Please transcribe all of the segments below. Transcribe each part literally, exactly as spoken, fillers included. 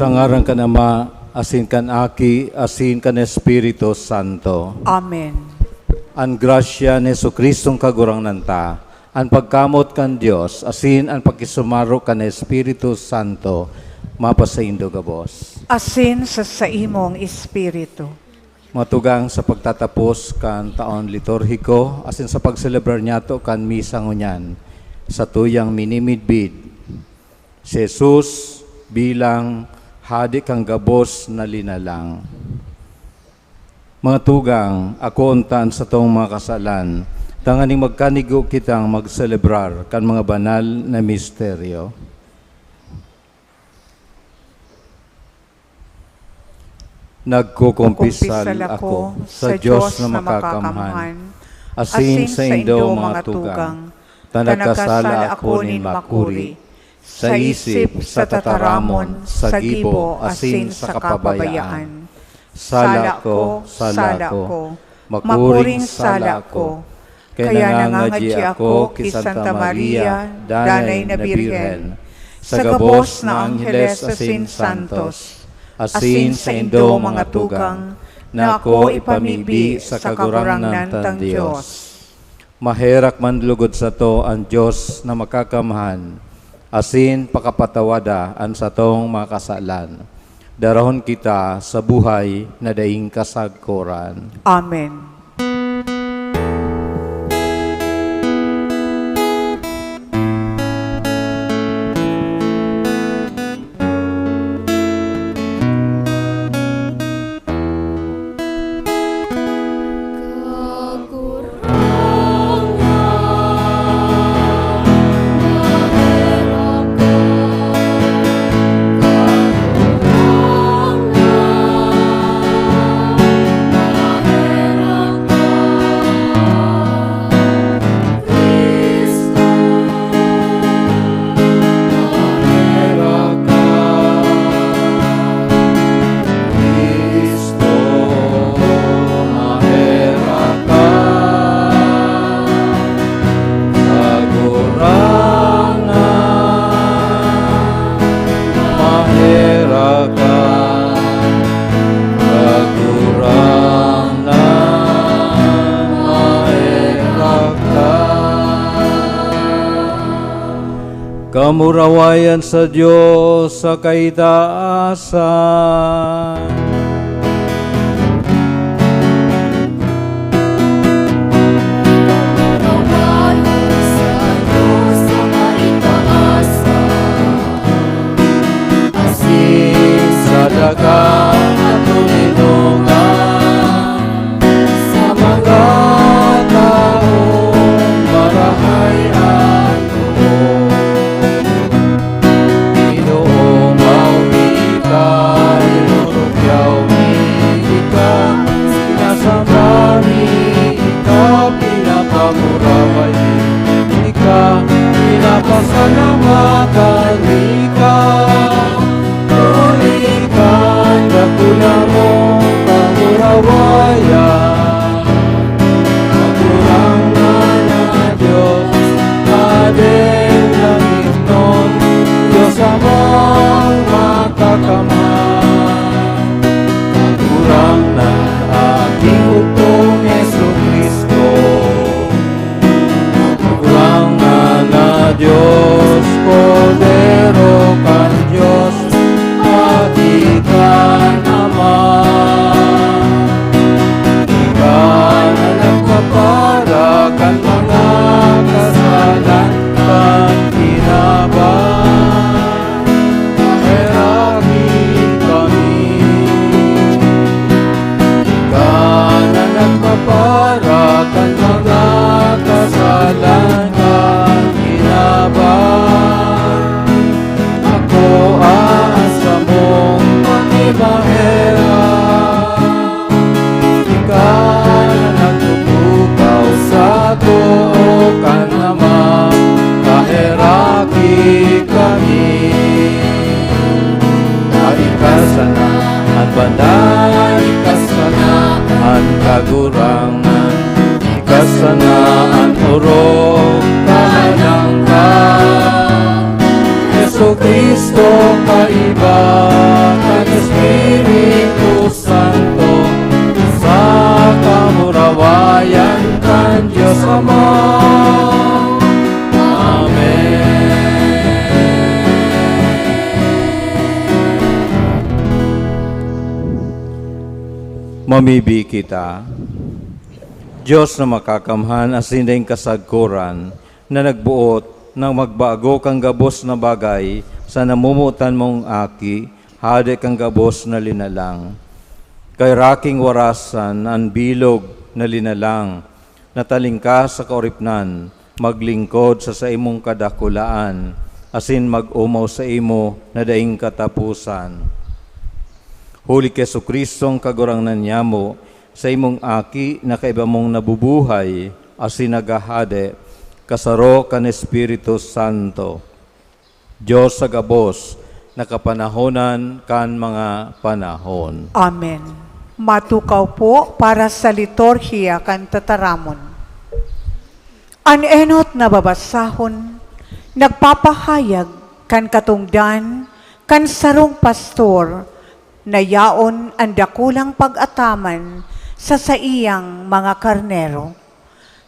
Sa ngaran kan Ama, asin kan Aki, asin kan Espiritu Santo. Amen. An grasya ni Jesu-Cristong Kagurangnan ta, an pagkamot kan Dios, asin an pakisumaro kan Espiritu Santo, mapasaindo gabos. Asin sa saimong espiritu. Mga tugang, sa pagtatapos kan taon liturhiko, asin sa pagselebrar niyato kan misa ngunyan, satuyang minimidbid si Jesus bilang Hadi kan gabos na linalang. Mga tugang, akoon ta an satong mga kasalan, tanganing magkanigo kitang magselebrar kan mga banal na misteryo. Nagkukumpisal ako sa Dios na makakamhan, asin saindo, mga tugang, ta nagkasala ako nin makuri, sa isip, sa tataramon, sa gibo, asin sa kapabayaan. Sala ko, sala ko, makuring sala ko. Kaya nangangadyi ako ki Santa Maria, Danay na Birhen, sa gabos na angheles asin santos, asin saindo, mga tugang, na ako ipamibi sa Kagurangnan tang Dios. Maherak man lugod sato an Dios na makakamhan, asin pakapatawada an satong mga kasalan. Darahon kita sa buhay na daing kasagkoran. Amen. Kagurangnan, maherak ka. Kagurangnan, maherak ka. Kamurawayan sa Dios sa kaitaasan. Kamurawayan sa Dios sa kaitaasan. Asin sa daga na tuninugan, sa mga taong marahay an loob. Ginoo, maumi ika, tinutugyaw mi ika, sinasamba mi ika, pinapamuraway mi ika, pinapasalamatan mi ika. Huli kan dakula mong kamurawayan, Kagurangnan na Dios, Hadeng langitnon, Dios Amang Makakamhan, Kagurangnan, Aki Bugtong Jesu-Cristo. Kagurangnan na Dios, Kordero kan Dios, Aki kan Ama. Ika na nagpapara kan mga kasalan kan kinaban. Maheraki kami. Ika na nagpapara kan mga kasalan kan kinaban. Akoa an samong pakimaherak. Ika na nagtutukaw sa too kan Ama, maheraki kami. Ta ika sana an banal, ika sana an Kagurangnan, ika sana an orog kan halangkaw. Cristo kaiba kan Espiritu Santo, sa kamurawayan kan Dios Ama. Amen. Mamibi kita. Dios na makakamhan asin daing kasagkoran, na nagboot na magbago kan gabos na bagay sa namomotan mong Aki, Hade kan gabos na linalang. Kay raking warasan an bilog na linalang, na talingkas sa kaoripnan, maglingkod sa saimong kadakulaan, asin mag-omaw saimo na daing kataposan. Huli ki Jesu-Cristo an Kagurangnan nyamo, saimong Aki na kaiba mong nabubuhay asin naghahade, kasaro kan Espiritu Santo, Dios sa gabos, na kapanahonan kan mga panahon. Amen. Matukaw po para sa liturhiya kan tataramon. An enot na babasahon nagpapahayag kan katongdan kan sarong pastor na yaon an dakulang pag-ataman sa saiyang mga karnero.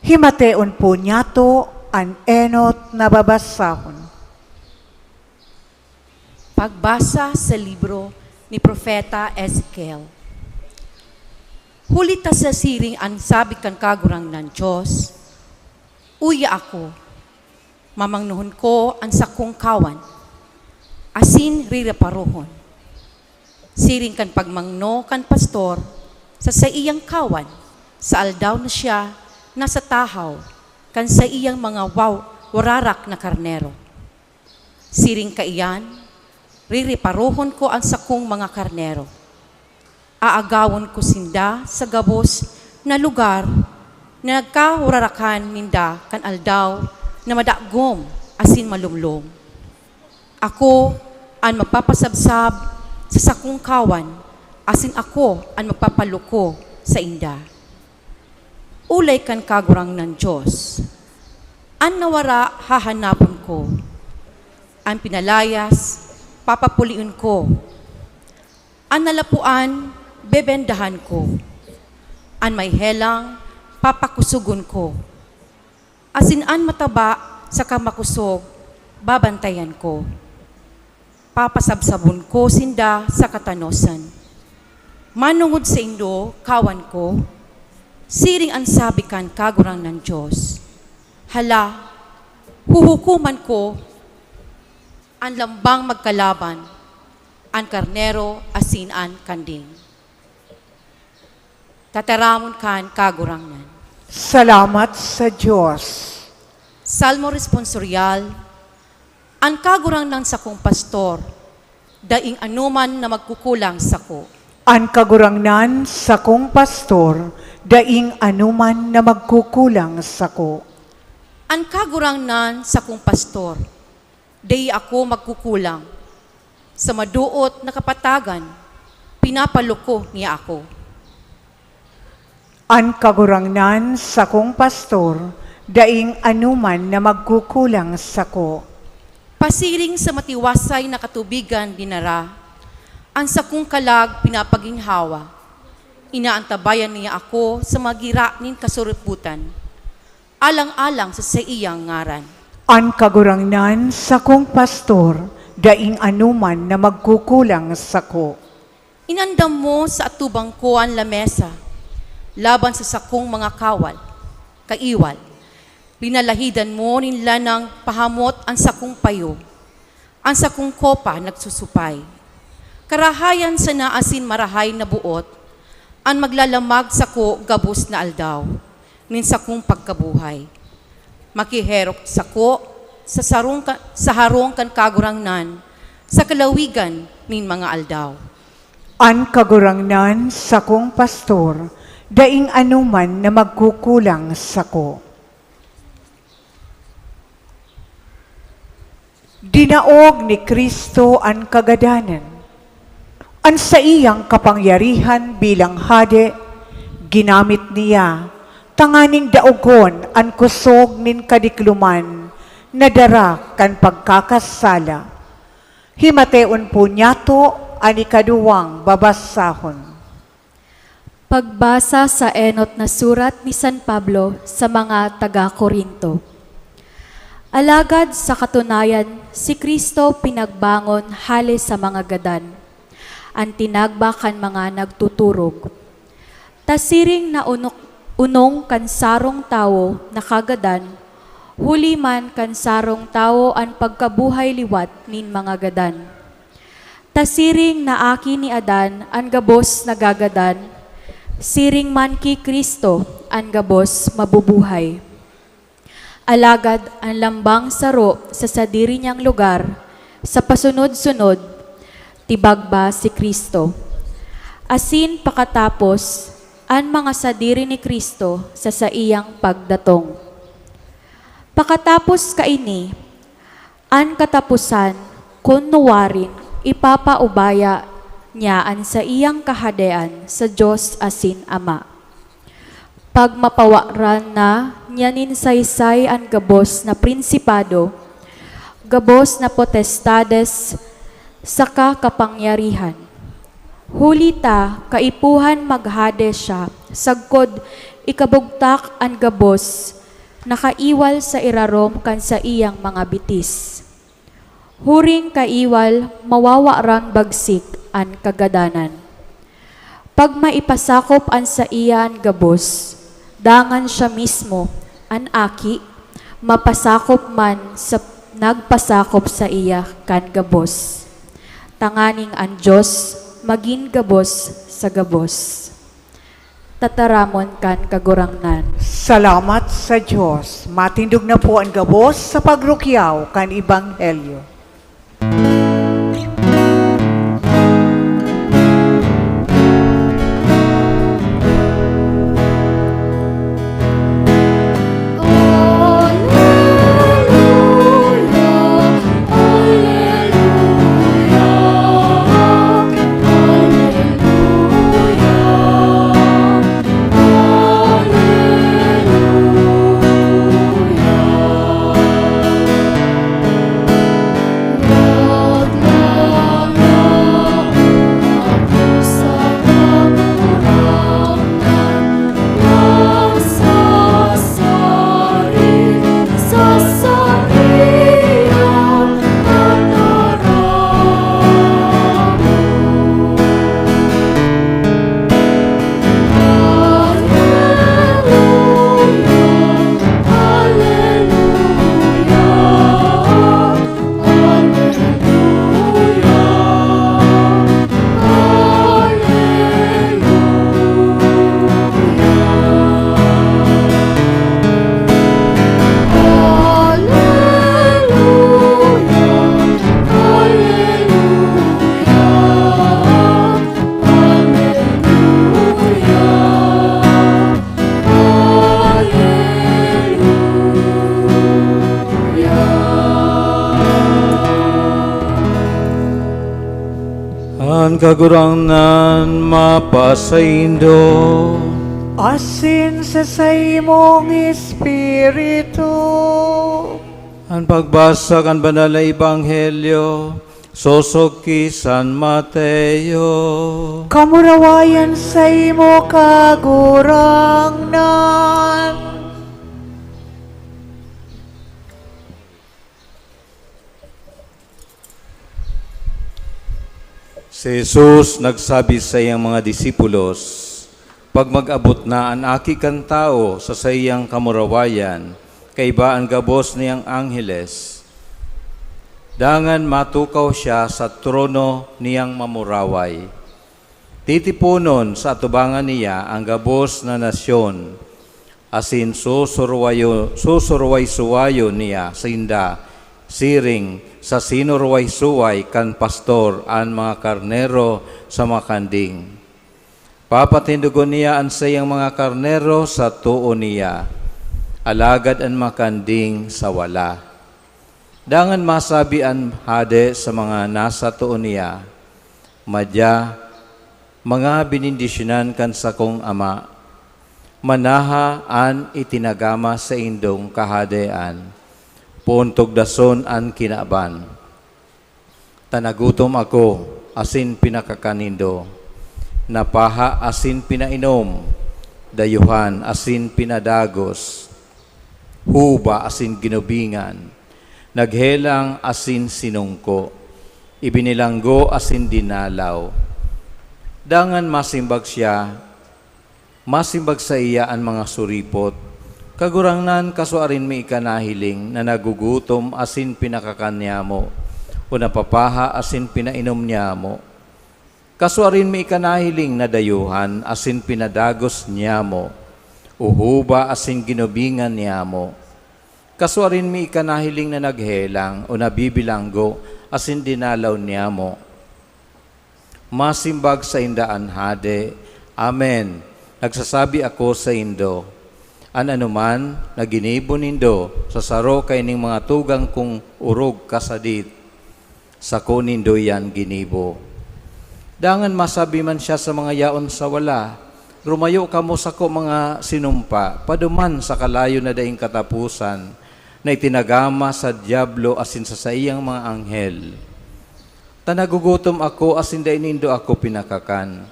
Himateon po niyato an enot na babasahon. Pagbasa sa libro ni Propeta Ezekiel. Huli ta sa siring an sabi kan Kagurangnan Dios, "Uya ako, mamangnohon ko an sakong kawan, asin ririparohon." Siring kan pagmangno kan pastor sa saiyang kawan sa aldaw na siya nasa tahaw kan saiyang mga waw-, wararak na karnero. Siring kaiyan, ririparohon ko an sakong mga karnero. Aagawon ko sinda sa gabos na lugar na nagkawararakan ninda kan aldaw na madagom asin malumlom. Ako an magpapasabsab sa sakong kawan, asin ako an magpapaluko sainda. Olay kan Kagurangnan Dios, an nawara hahanapon ko, an pinalayas papapulion ko, an nalapoan bebendahan ko, an may helang papakusogon ko, asin an mataba saka makosog babantayan ko. Papasabsabon ko sinda sa katanosan. Manongod saindo, kawan ko, siring an sabi kan Kagurangnan Dios, "Hala, huhukoman ko an lambang magkalaban, an karnero asin an kanding." Tataramon kan Kagurangnan. Salamat sa Dios. Salmo Responsorial. An Kagurangnan sakong pastor, daing anoman na magkukulang sako. An Kagurangnan sakong pastor, daing anoman na magkukulang sako. An Kagurangnan sakong pastor, dai ako magkukulang. Sa madoot na kapatagan, pinapaluko niya ako. An Kagurangnan sakong pastor, daing anoman na magkukulang sako. Pasiring sa matiwasay na katubigan dinara, an sakong kalag pinapaginhawa. Inaantabayan niya ako sa mga gira nin kasuriputan, alang-alang sa saiyang ngaran. An Kagurangnan sakong pastor, daing anoman na magkukulang sako. Inandam mo sa atubang ko an lamesa laban sa sakong mga kawal, kaiwal. Linalahidan mo nin lanang pahamot an sakong payo, an sakong kopa nagsusupay. Karahayan sana asin marahay na boot an maglalamag sako gabos na aldaw nin sakong pagkabuhay. Makiherok sako sa sarong ka-, sa harong kan Kagurangnan sa kalawigan nin mga aldaw. An Kagurangnan sakong pastor, daing anoman na magkukulang sako. Dinaog ni Cristo an kagadanan. An saiyang kapangyarihan bilang hade, ginamit niya tanganing daogon an kusog nin kadikloman na dara kan pagkakasala. Himateon po niyato an ikaduwang babasahon. Pagbasa sa enot na surat ni San Pablo sa mga taga-Corinto. Alagad sa katunayan, si Cristo pinagbangon hale sa mga gadan, an tinagba kan mga nagtuturog. Ta siring na onok-, onong kan sarong tawo na kagadan, huli man kan sarong tawo an pagkabuhay liwat nin mga gadan. Ta siring na aki ni Adan an gabos nagagadan, siring man ki Cristo an gabos mabubuhay. Alagad an lambang saro sa sadiri niyang lugar, sa pasunod-sunod, tibagba si Cristo. Asin pakatapos, an mga sadiri ni Cristo sa saiyang pagdatong. Pakatapos kaini, an kataposan, kun nuwarin, ipapaubaya niya an saiyang kahadean sa Dios asin Ama. Pagmapawaran na niya nin saysay an gabos na prinsipado, gabos na potestades, saka kapangyarihan. Huli ta, kaipuhan maghade siya, sagkod ikabugtak an gabos na kaiwal sa irarom kan saiyang mga bitis. Huring kaiwal, mawawaran bagsik an kagadanan. Pagmaipasakop an saiya an gabos, dangan siya mismo, an Aki, mapasakop man sa nagpasakop saiya kan gabos, tanganing an Dios magin gabos sa gabos. Tataramon kan Kagurangnan. Salamat sa Dios. Matindog na po an gabos sa pagrukyaw kan Ebanghelyo. An Kagurangnan mapasaindo. Asin sa saimong espiritu. An pagbasa kan Banal na Ebanghelyo sosog ki San Mateo. Kamurawayan saimo, Kagurangnan. Si Jesus nagsabi sa iyang mga disipulos, "Pag mag-abot na an Aki kan Tawo sa saiyang kamurawayan, kaiba an gabos niyang angheles, dangan matukaw siya sa trono niyang mamuraway. Titiponon sa atubangan niya an gabos na nasyon, asin susurwayo-, susurway-suwayon niya sinda, siring sa sinurway-suway kan pastor an mga karnero sa makanding. Papatindogon niya an saiyang mga karnero sa too niya, alagad an makanding sa wala." Dangan masabi an hade sa mga nasa too niya, "Madya, mga benendisyonan kan sakong ama, manaha an itinagama saindong kahadean, poon tugdason an kinaban. Ta nagutom ako asin pinakakan nindo, napaha asin pinainom, dayuhan asin pinadagos, huba asin ginubingan, naghelang asin sinungko, ibinilanggo asin dinalaw. Dangan masimbag siya, masimbag saiya an mga suripot, "Kagurangnan, kasuarin mi ika nahiling na nagugutom asin pinakakan niamo, o napapaha asin pinainom niamo? Kasuarin mi ika nahiling na dayuhan asin pinadagos niamo, o huba asin ginubingan niamo? Kasuarin mi ika nahiling na naghelang o nabibilanggo asin dinalaw niamo?" Masimbag sainda an hade, "Amen, nagsasabi ako saindo, an anoman na ginibo nindo sa saro kaining mga tugang kong orog kasadit, sako nindo iyan ginibo." Dangan masabi man siya sa mga yaon sa wala, "Rumayo kamo sako, mga sinumpa, paduman sa kalayo na daing kataposan, na itinagama sa Diablo asin sa saiyang mga anghel. Ta nagugutom ako asin dai nindo ako pinakakan,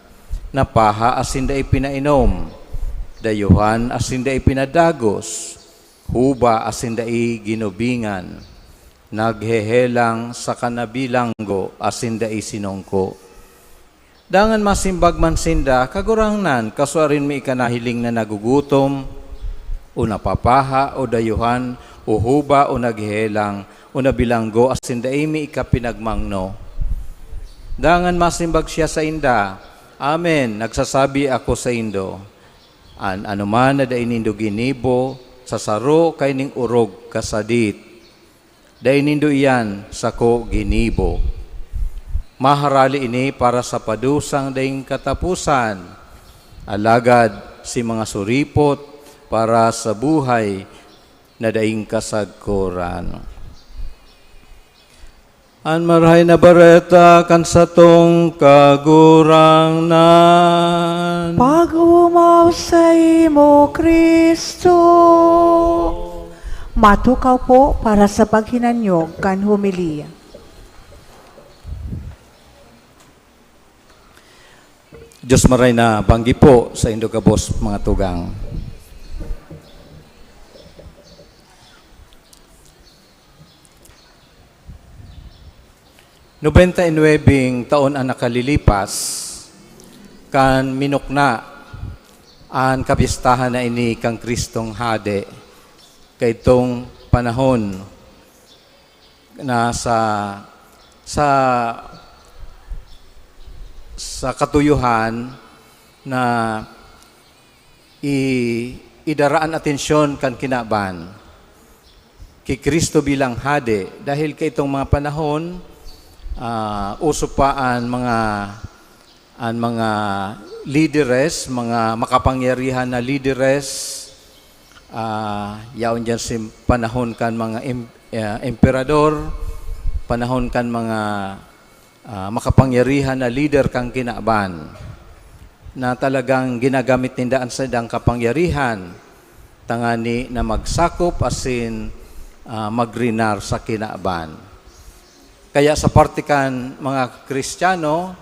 napaha asin dai pinainom, dayuhan asin dai pinadagos, huba asin dai ginubingan, naghehelang saka nabilanggo asin dai sinungko." Dangan masimbag man sinda, "Kagurangnan, kasuarin mi ika nahiling na nagugutom, o napapaha, o dayuhan, o huba, o naghehelang, o nabilanggo, asin dai mi ika pinagmangno?" Dangan masimbag siya sainda, "Amen, nagsasabi ako saindo, an anoman na dai nindo ginibo sa saro kaining orog kasadit, dai nindo iyan sako ginibo. Maharali ini para sa padusang daing kataposan, alagad si mga suripot para sa buhay na daing kasagkoran." An Marahay na Bareta kan satong Kagurangnan. Pag-omaw saimo, Cristo. Matukaw po para sa paghinanyog kan homilya. Diyos maray na banggi po saindo gabos, mga tugang. Nobenta y nuwebeng taon an nakalilipas kan minukna an kapistahan na ini kan Cristong Hade. Kaidtong panahon na sa, sa, sa katuyohan na i-, idara an atensyon kan kinaban ki Cristo bilang Hade, dahil kaitong mga panahon, ah, uso pa an mga, an mga lideres, mga makapangyarihan na lideres, ah, yaon diyan si panahon kan mga em-, ah, emperador, panahon kan mga ah, makapangyarihan na lider kan kinaban, na talagang ginagamit ninda an saindang kapangyarihan tangani na magsakop asin, ah, magrinar sa kinaban. Kaya sa parte kan mga Kristiyano,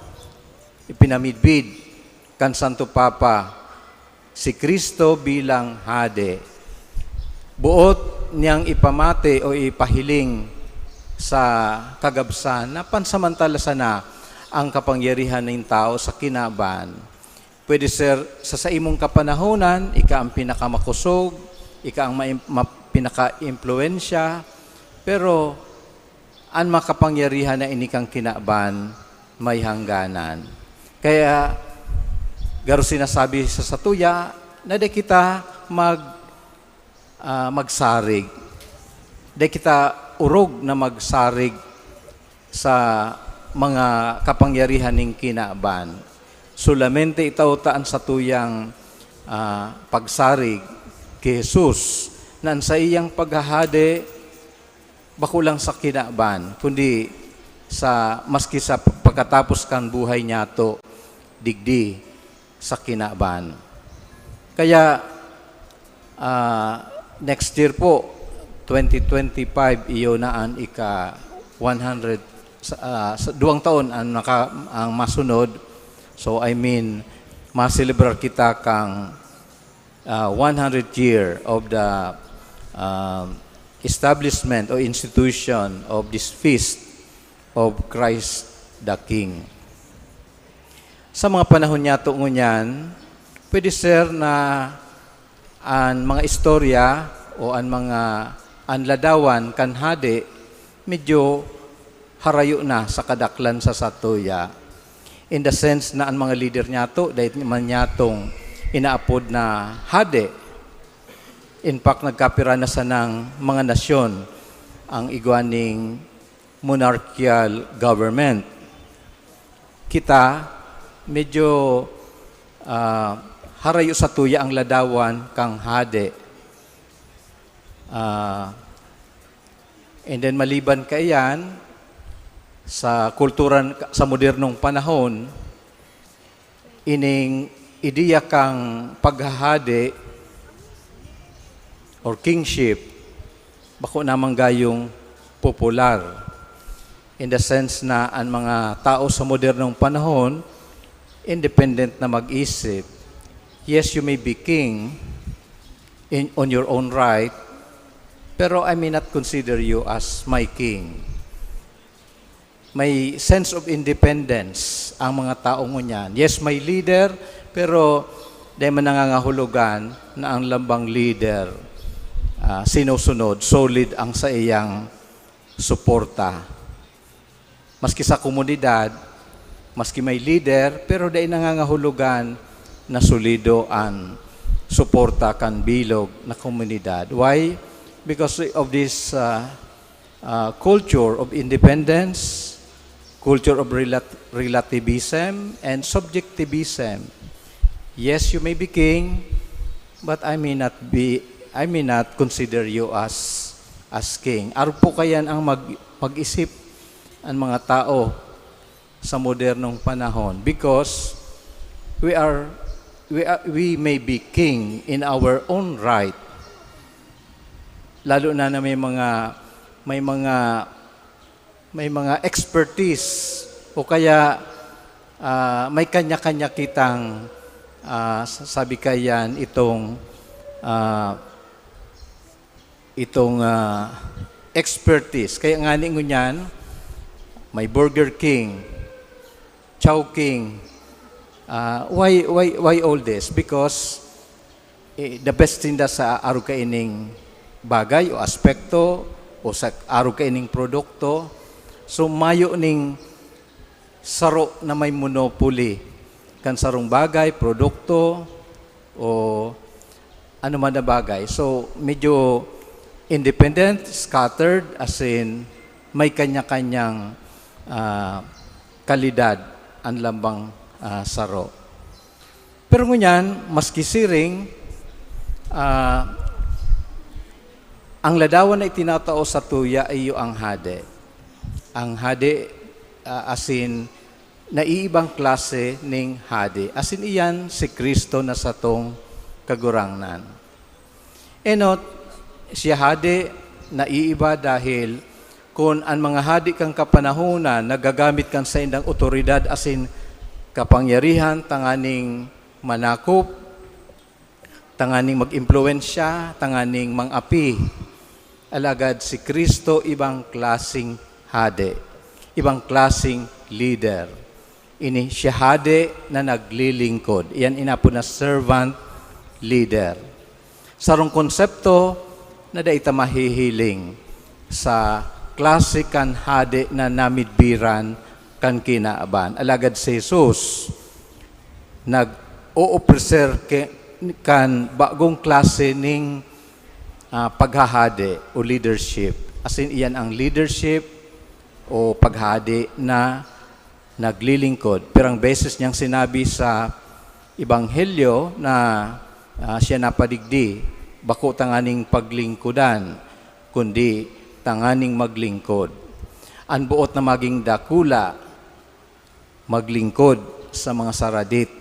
ipinamidbid kan Santo Papa si Cristo bilang Hade. Boot niyang ipamati o ipahiling sa kagabsan na pansamantala sana ang kapangyarihan nin tao sa kinaban. Pwede ser, sa saimong kapanahonan, ika ang pinakamakosog, ika ang maim-, ma-, pinakaimpluwensya, pero an makapangyarihan na ini kan kinaban may hangganan. Kaya, garo sinasabi sa satuya na di kita mag-, ah, magsarig. Di kita orog na magsarig sa mga kapangyarihan nin kinaban. Solamente itao ta an satuyang, ah, pagsarig ki Jesus, na an saiyang paghahade bako lang sa kinaban, kundi sa, maski sa pagkatapos kan buhay niyato digdi sa kinaban. Kaya, ah, next year po, twenty twenty-five, iyo na an ika one hundred Sa, ah, sa duwang taon ang naka-, ang masunod. So, I mean, ma-celebrar kita kang, ah, one hundred year of the, um, establishment o institution of this feast of Christ the King. Sa mga panahon niyato ngunyan, pwede, sir, na an mga istorya o an mga, an ladawan kan hade medyo harayo na sa kadaklan sa satuya. In the sense na an mga lider niyato, dai man niyatong inaapod na hade. In fact, nagkapira na sanang mga nasyon ang igwa ning monarchical government. Kita, medyo, ah, harayo satuya ang ladawan kan hade. Ah, and then, maliban kaiyan, sa kultura n-, sa modernong panahon, ining ideya kan paghahade or kingship, bako na man gayong popular. In the sense na an mga tao sa modernong panahon, independent na mag-isip. Yes, you may be king in, on your own right, pero I may not consider you as my king. May sense of independence ang mga tao ngunyan. Yes, may leader, pero dai man nangangahulugan na ang lambang leader, ah, sinusunod, solid ang saiyang suporta. Maski sa komunidad, maski may leader, pero dai nangangahulugan na solido an suporta kan bilog na komunidad. Why? Because of this, ah, ah, culture of independence, culture of relat-, relativism, and subjectivism. Yes, you may be king, but I may not be, I may not consider you as, as king. Arog po kaiyan ang mag-, mag-isip an mga tao sa modernong panahon, because we are, we are, we may be king in our own right. Lalo na, na may mga, may mga, may mga expertise o kaya, ah, may kanya-kanya kitang, ah, sabi kaiyan, itong, ah, itong, ah, expertise. Kaya ngani ngunyan, may Burger King, Chowking. Ah, why, why, why all this? Because, eh, the best sinda sa arog kaining bagay o aspekto o sa arog kaining produkto. So, mayo ning saro na may monopoly kan sarong bagay, produkto, o ano man na bagay. So, medyo independent, scattered, as in, may kanya-kanyang, ah, kalidad an lambang, ah, saro. Pero ngunyan, maski siring, ah, ang ladawan na itinatao satuya iyo ang hade. Ang hade, ah, asin naiibang klase ning hade. Asin iyan si Cristo na satong Kagurangnan. Enot, siya hade, naiiba dahil kun an mga hade kan kapanahonan nagagamit kan saindang awtoridad asin kapangyarihan tanganing manakop, tanganing mag-impluwensya, tanganing mang-api. Alagad si Cristo ibang klaseng hade, ibang klaseng leader. Ini siya hade na naglilingkod. Iyan inapod na servant leader. Sarong konsepto na dai ta mahihiling sa klase kan hade na namidbiran kan kinaban. Alagad si Jesus, nag-oofreser ke-, kan bagong klase ning, ah, paghahade o leadership. Asin iyan ang leadership o paghahade na naglilingkod. Pirang beses niyang sinabi sa Ebanghelyo na, ah, siya napadigdi, bako tanganing paglingkodan, kundi tanganing maglingkod. An boot na maging dakula, maglingkod sa mga saradit.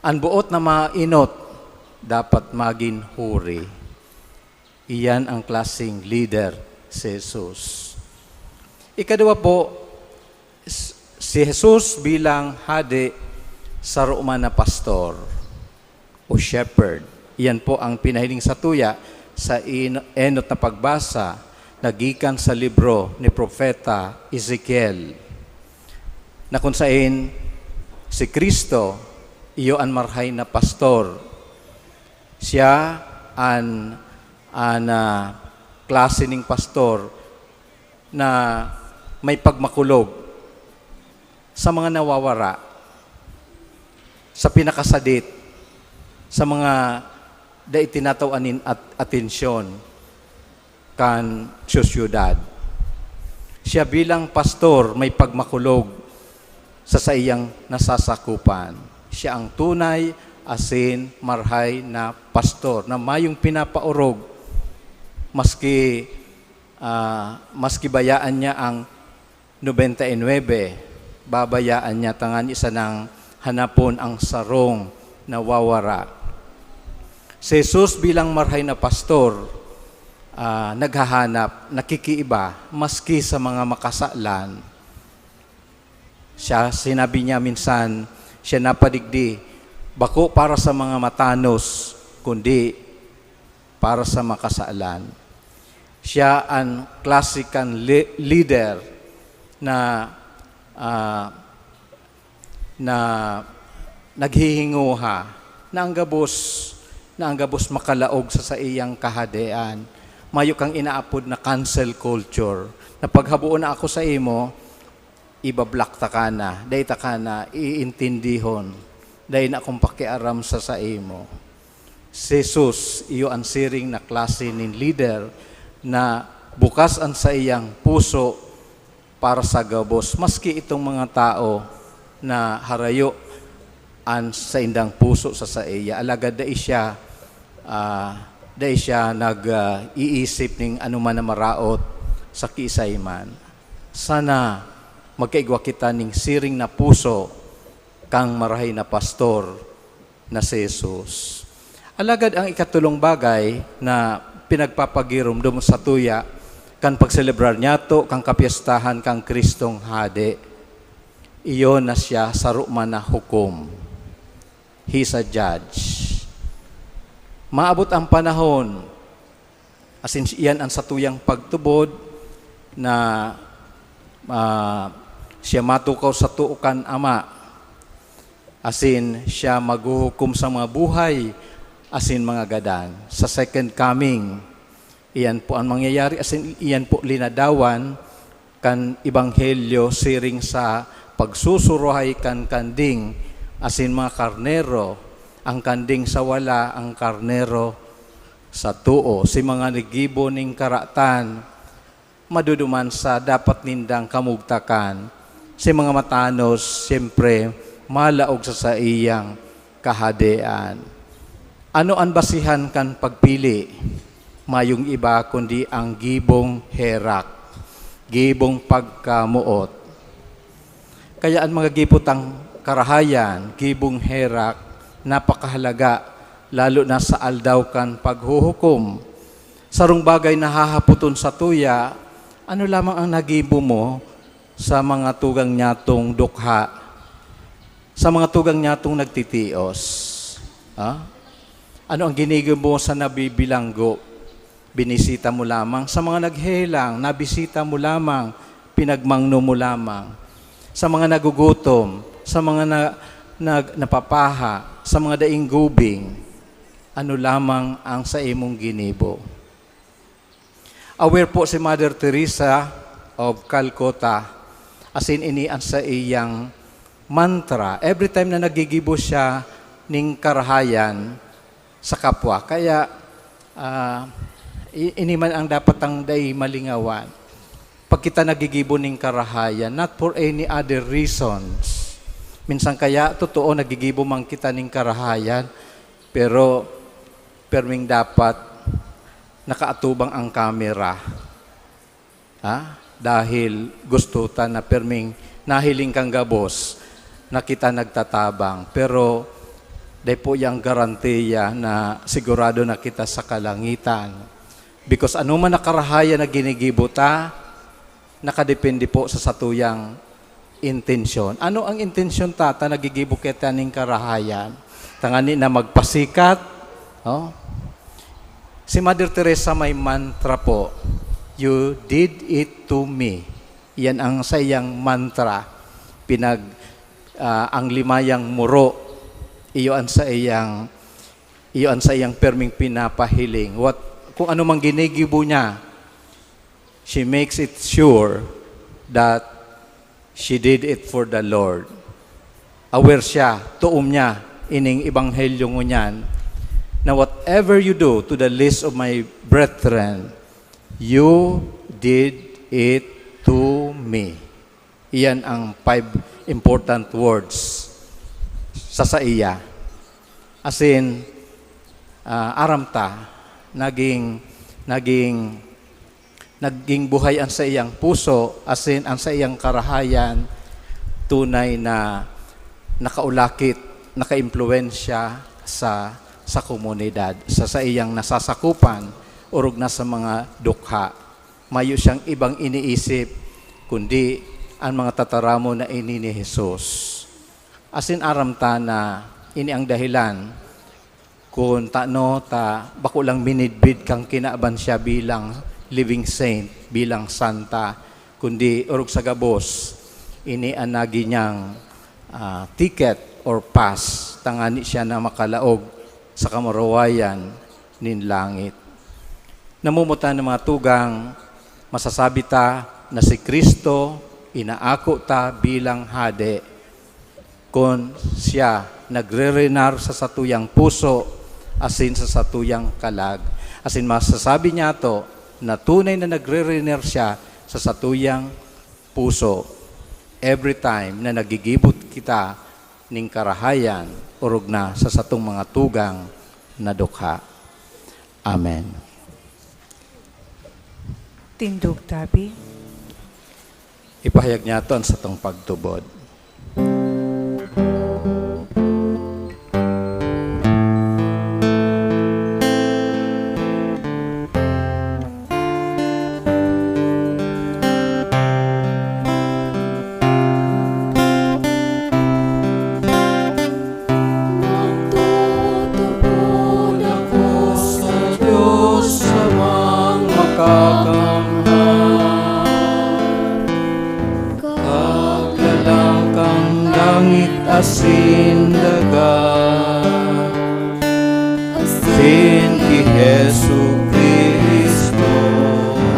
An boot na mainot, dapat magin huri. Iyan ang klaseng leader si Jesus. Ikaduwa po, Si Jesus bilang hade, saro man na pastor o shepherd. Iyan po ang pinahiling satuya sa in-, enot na pagbasa na gikan sa libro ni Propeta Ezekiel, na kun saen si Cristo iyo an marhay na pastor. Siya an, an, ah, klase ning pastor na may pagmakulog sa mga nawawara, sa pinakasadit, sa mga dai tinataw-an nin at-, atensyon kan sosyedad. Siya bilang pastor may pagmakulog sa saiyang nasasakupan. Siya ang tunay asin marhay na pastor na mayong pinapaorog, maski, ah, maski bayaan niya ang nobenta y nuebe, babayaan niya tangan isa nang hanapon ang sarong nawawara. Si Jesus bilang marhay na pastor, ah, naghahanap, nakikiiba, maski sa mga makasalan. Siya, sinabi niya minsan, siya napadigdi, "Bako para sa mga matanos, kundi para sa makasalan." Siya an klase kan li-, leader na, ah, na naghihinguha na ang gabos, na ang gabos makalaog sa saiyang kahadean. Mayo kang inaapod na cancel culture, na paghaboon na ako sa imo, ibablock ta ka na, dai ta ka na iintindihon, dai na akong pakiaram sa saimo. Si Jesus, iyo an siring na klase nin leader na bukas an saiyang puso para sa gabos, maski itong mga tao na harayo an saindang puso sa saiya, alagad dai siya, ah, dai siya nag, ah, iisip ning anoman na maraot sa kiisay man. Sana magkaigwa kita ning siring na puso kan marahay na pastor na si Jesus. Alagad ang ikatolong bagay na pinagpapagiromdom satuya kan pagselebrar niyato kan kapyestahan kan Cristong Hade, iyo na siya saro man na hukom. He is a judge. Maabot ang panahon, asin iyan an satuyang pagtubod na, ah, siya matukaw sa too kan Ama, asin siya maghuhukom sa mga buhay asin mga gadan. Sa second coming, iyan po ang mangyayari, asin iyan po linadawan kan ebanghelyo siring sa pagsusuruhay kan kanding asin mga karnero, ang kanding sa wala, ang karnero sa too. Si mga naggibo ning karatan, maduduman sa dapat nindang kamugtakan. Si mga matanos, siyempre, malaog sa saiyang kahadean. Ano an basihan kan pagpili? Mayong iba kundi ang gibong herak, gibong pagkamoot. Kaya an mga gibo tang karahayan, gibong herak, napakahalaga, lalo na sa aldaw kan paghuhukom. Sarong bagay na hahapoton satuya, ano lamang ang nagibo mo sa mga tugang nyatong dukha, sa mga tugang nyatong nagtitios? Ha? Ano ang ginigibo mo sa nabibilanggo? Binisita mo lamang sa mga naghelang, nabisita mo lamang, pinagmangno mo lamang. Sa mga nagugutom, sa mga na, nag-, napapaha, sa mga daing gubing, ano lamang ang sa imong ginibo? Aware po si Mother Teresa of Calcutta, asin ini an saiyang mantra. Every time na naggigibo siya ning karahayan sa kapwa. Kaya, ah, i-, ini man ang dapat tang dai malingawan. Pag kita naggigibo ning karahayan, not for any other reasons. Minsan kaya, totoo, naggigibo man kita ning karahayan, pero perming dapat nakaatubang ang kamera. Ha? Dahil gusto ta na perming nahiling kang gabos na kita nagtatabang. Pero dai po yang garantiya na sigurado na kita sa kalangitan. Because ano man na karahayan na ginigibo ta, nakadepende po sa satuyang intensyon. Ano ang intensyon ta, ta nagigibo kita ning karahayan? Tangani na magpasikat, no? Si Mother Teresa may mantra po, "You did it to me." Yan ang saiyang mantra. Pinag, ah, ang limayang muro, iyo ang saiyang, iyo ang saiyang perming pinapahiling. What, kung ano mang ginigibo niya, she makes it sure that she did it for the Lord. Aware siya, tuom niya ining ebanghelyo ngunyan, na, "Whatever you do to the least of my brethren, you did it to me." Iyan ang five important words sa saiya. Asin, ah, aram ta, naging, naging, naging buhay ang saiyang puso, asin ang saiyang karahayan tunay na nakaulakit, nakaimpluwensya sa, sa komunidad, sa saiyang nasasakupan, orog na sa mga dukha. Mayo siyang ibang iniisip, kundi an mga tataramon na ini ni Jesus. Asin aram ta na ini ang dahilan kun tano ta bako lang minidbid kan kinaban siya bilang living saint, bilang santa, kundi orog sa gabos, ini an nagi niyang, ah, ticket or pass, tangani siya na makalaog sa kamurawayan nin langit. Namumutan ng mga tugang, masasabi ta na si Cristo inaako ta bilang Hade, kun siya nagre-reinar sa satuyang puso asin sa satuyang kalag. Asin masasabi niyato na tunay na nagre-reinar siya sa satuyang puso every time na nagigibot kita ning karahayan orog na sa satong mga tugang na dukha. Amen. Tindog tabi. Ipahayag niyato an satong pagtubod. Nagtutubod ako sa Diyos Amang Makakamhan, Kaglalang kan langit asin daga, asin ki Jesu-Cristo,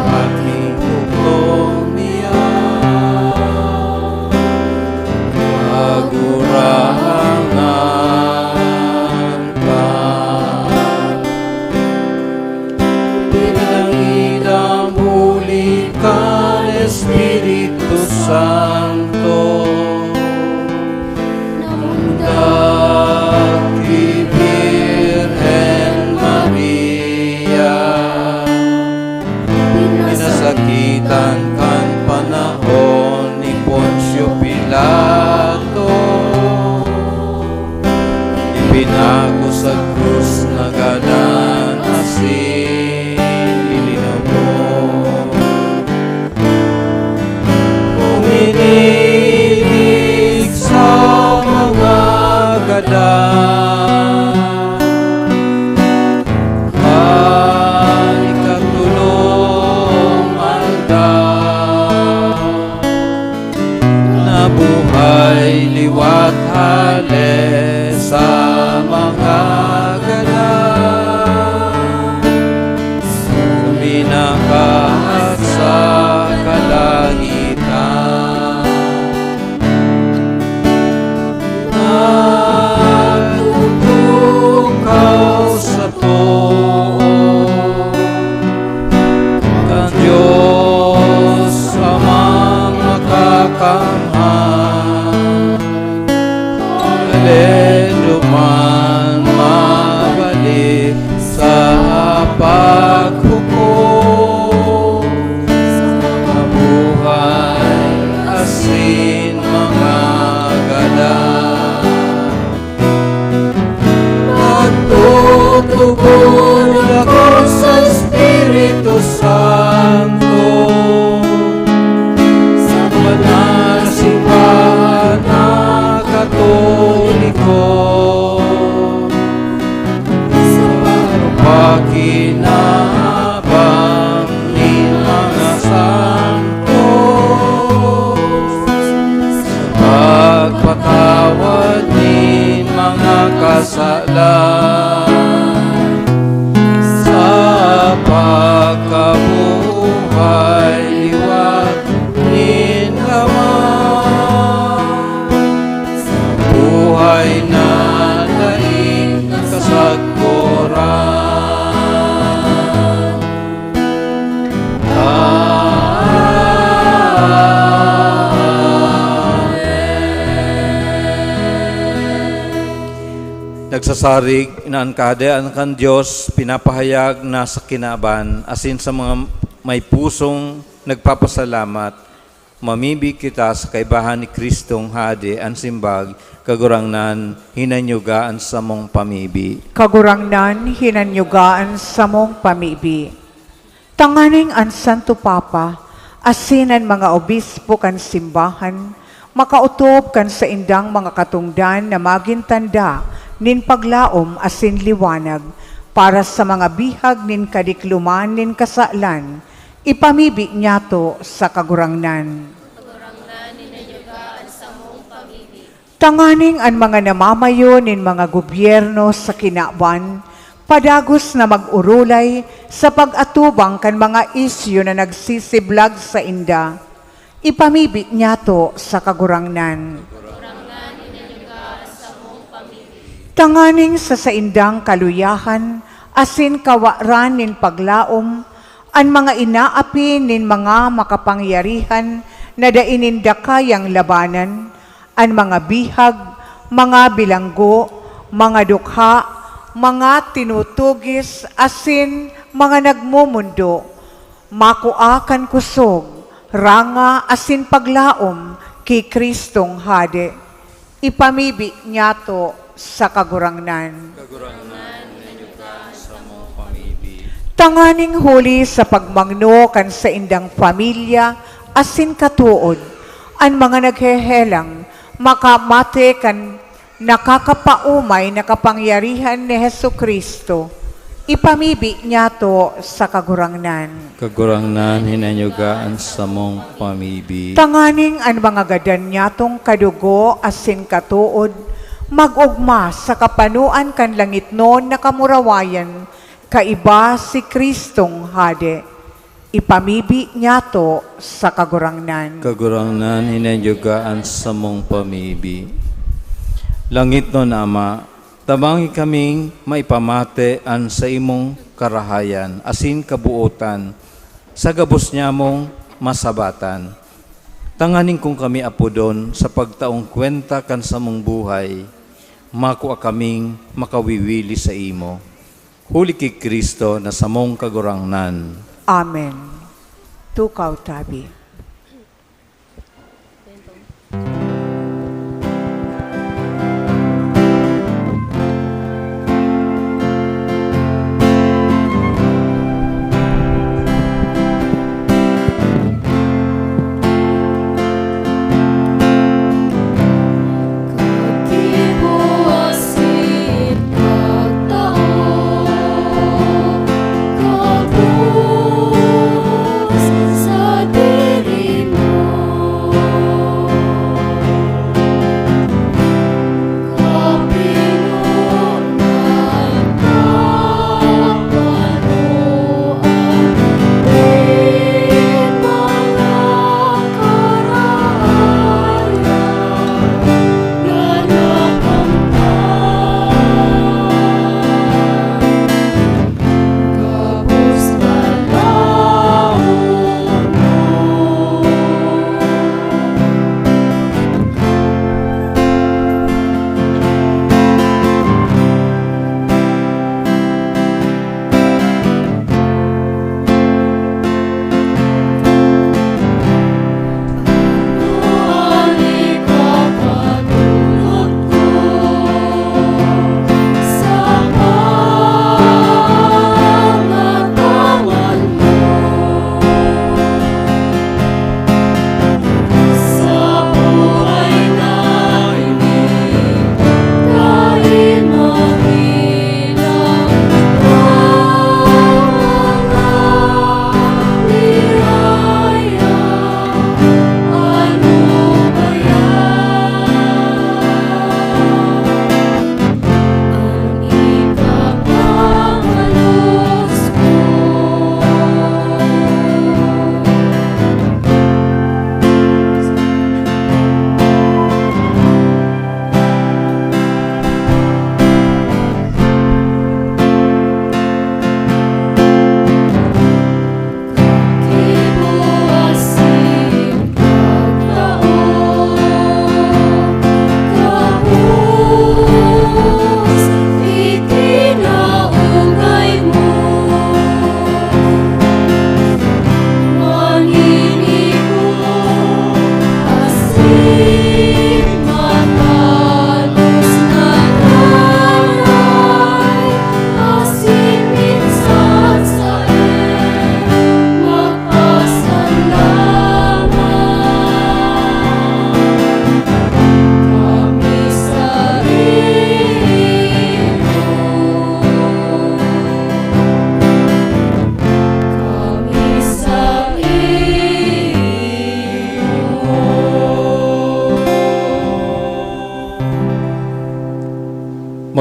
Aki ko niya, Kagurangnan ta. Pinangidan huli kan Espiritu Santo, namundag ki Birhen Maria, pinasakitan kan panahon ni Poncio Pilato, ipinago sa krus, nagadan asin ilinubong. Uminig sa mga gadan, kan ikatolong aldaw, nabuhay liwat hale sa mga gadan, suminakat sa kalangitan. Nagtutukaw sa too kan Diyos Amang Makakamhan, alendo man Sa pagkabuhay liwat nin Ama, sa buhay na daing kasagkoran. Amen. Nagsasarig na an Kahadean kan Dios pinapahayag na sa kinaban, asin sa mga may pusong nagpapasalamat, mamibi kita sa kaibahan ni Kristong Hade an simbag, Kagurangnan, hinanyuga an samong pamibi. Kagurangnan, hinanyuga an samong pamibi. Tanganing an Santo Papa asin an mga obispo kan simbahan makaotob kan saindang mga katongdan na magin tanda nin paglaom asin liwanag para sa mga bihag nin kadikloman nin kasalan, ipamibi niyato sa Kagurangnan. Kagurangnan, hinanyuga an samong pamibi. Tanganing an mga namamayo nin mga gobyerno sa kinaban padagos na mag-orolay sa pag-atubang kan mga isyu na nagsisiblag sainda, ipamibi niyato sa Kagurangnan. Kagurangnan, hinanyuga an samong pamibi. Tanganing sa saindang kaluyahan asin kawaran nin paglaom, an mga inaapi nin mga makapangyarihan na dai ninda kayang labanan, an mga bihag, mga bilanggo, mga dukha, mga tinutugis, asin mga nagmomondo, makua kan kusog, ranga, asin paglaom ki Kristong Hade. Ipamibi niyato sa Kagurangnan. Kagurangnan, hinanyuga an samong pamibi. Tanganing huli sa pagmangno kan saindang pamilya asin katood, an mga naghehelang makamate kan nakakapaomay na kapangyarihan ni Jesu-Cristo, ipamibi niyato sa Kagurangnan. Kagurangnan, hinanyuga an samong pamibi. Tanganing an mga gadan niyatong kadugo asin katood mag-ogma sa kapanoan kan langitnon na kamurawayan kaiba si Kristong Hade. Ipamibi niyato sa Kagurangnan. Kagurangnan, hinanyuga an samong pamibi. Langitnon na Ama, tabangi kaming maipamate an saimong karahayan asin kabootan sa gabos nyamong masabatan. Tanganing kun kami apodon sa pagtaong kwenta kan samong buhay, makua kaming makawiwili saimo. Huli ki Cristo na samong Kagurangnan. Amen. Tukaw tabi.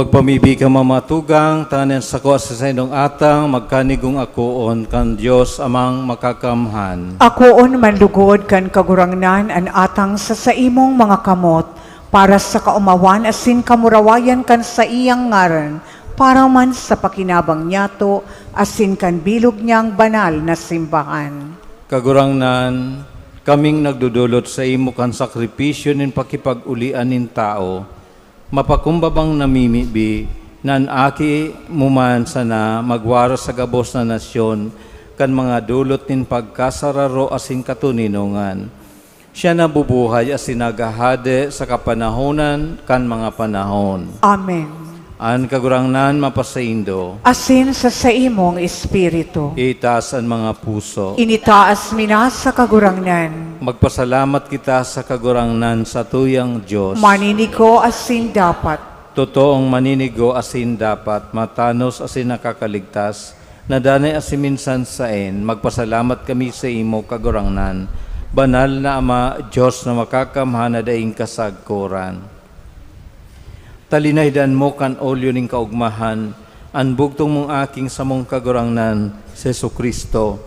Pamibi ka, mamatugang, tanganing sako sa saindong atang magkanigong akoon kan Dios Amang Makakamhan. Akoon man lugod kan Kagurangnan an atang sa saimong mga kamot, para sa kaomawan asin kamurawayan kan saiyang ngaran, para man sa pakinabang niyato asin kan bilog niyang banal na simbahan. Kagurangnan, kaming nagdodolot saimo kan sakripisyo nin pakipag-olian nin tawo, mapakumbabang namimibi na an Aki mo man sana magwara sa gabos na nasyon kan mga dolot nin pagkasararo asin katoninongan. Siya nabubuhay asin naghahade sa kapanahonan kan mga panahon. Amen. An Kagurangnan mapasaindo. Asin sa saimong espiritu. Itaas an mga puso. Initaas mi na sa Kagurangnan. Magpasalamat kita sa Kagurangnan, satuyang Dios. Maninigo asin dapat. Totoong maninigo asin dapat, matanos asin nakakaligtas, na danay asin minsan saen, magpasalamat kami saimo, Kagurangnan, banal na Ama, Dios na makakamhan na daing kasagkoran. Talinaydan mo kan olyo nin kaogmahan an bugtong mong Aking samong Kagurangnan, si Jesu-Cristo,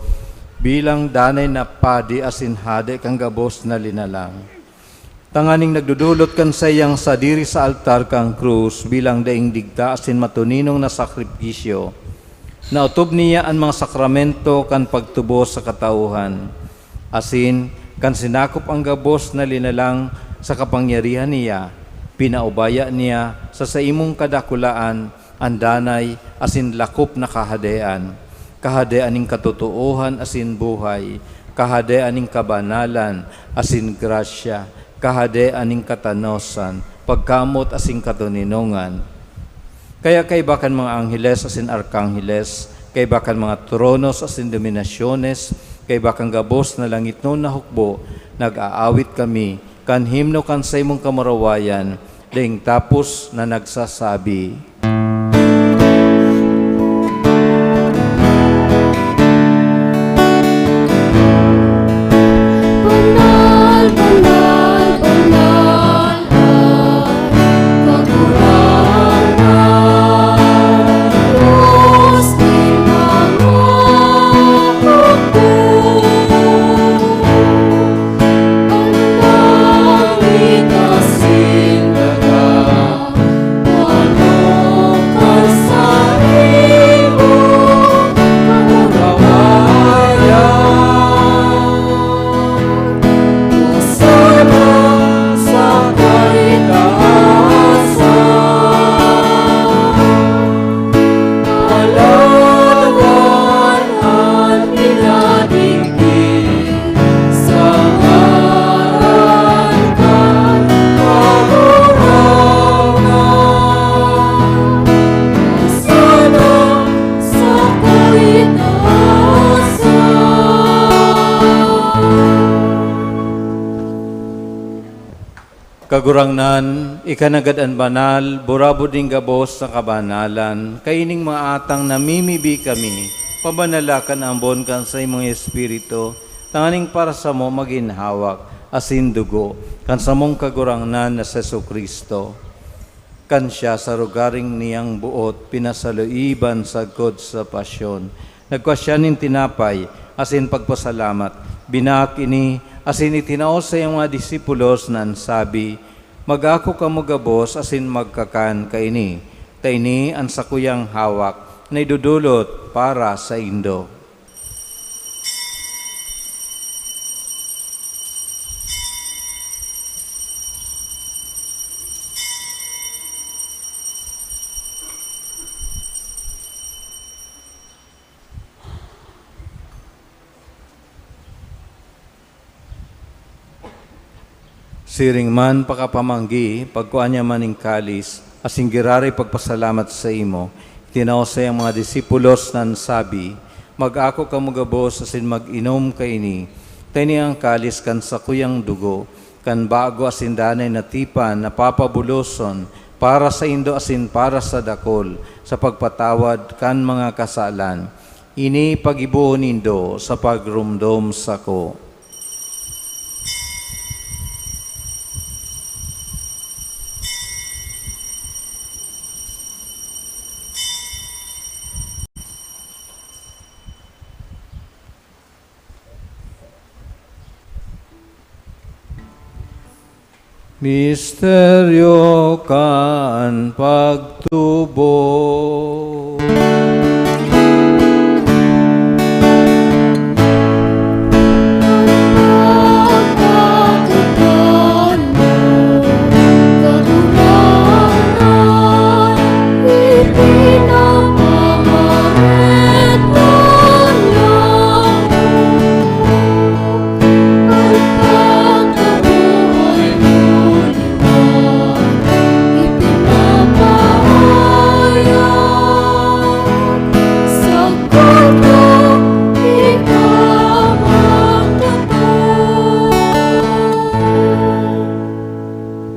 bilang danay na Padi asin Hade kan gabos na linalang. Tanganing nagdodolot kan saiyang sadiri sa altar kan krus bilang daing digta asin matoninong na sakripisyo, naotob niya an mga sakramento kan pagtubos sa katauhan. Asin, kan sinakop an gabos na linalang sa kapangyarihan niya, pinaubaya niya sa saimong kadakulaan an danay asin lakop na Kahadean, Kahadean nin katotoohan asin buhay, Kahadean nin kabanalan asin grasya, Kahadean nin katanosan, pagkamot asin katoninongan. Kaya kaiba kan mga angheles asin arkangheles, kaiba kan mga tronos asin dominasyones, kaiba kan gabos na langitnon na hukbo, nag-aawit kami kan himno kan saimong kamurawayan, daing tapos na nagsasabi, "Banal, banal, banal an Kagurangnan, Dios nin mga hukbo." An langit asin daga, manok kan saimong kamurawayan. Hosana sa kaitaasan. Alawan an minadigdi sa ngaran kan Kagurangnan. Hosana sa kaitaasan. Kagurangnan, ika nanggad an banal, burabod nin gabos na kabanalan. Kaining mga atang namimibi kami, pabanala kan ambon kan saimong Espiritu, tanganing para samo magin hawak asin dugo kan samong Kagurangnan na si Jesu-Cristo. Kan siya sa rogaring niyang boot pinasaluiban sagkod sa pasyon, nagkua siya nin tinapay asin pagpasalamat, binaak ini asin itinao sa iyang mga disipulos na an sabi, "Mag-ako kamo gabos asin magkakan kaini, ta ini an sakuyang hawak na idodolot para saindo." Siring man pakapamanggi, pagkua niya man nin kalis, asin giraray pagpasalamat saimo, itinao sa iyang mga disipulos na an sabi, "Mag-ako kamo gabos asin mag-inom kaini, ta ini an kalis kan sakuyang dugo, kan bago asin danay na tipan na papabuloson para saindo asin para sa dakul, sa pagpatawad kan mga kasalan. Ini paggibohon nindo sa pagromdom sako." Misteryo kan pagtubo.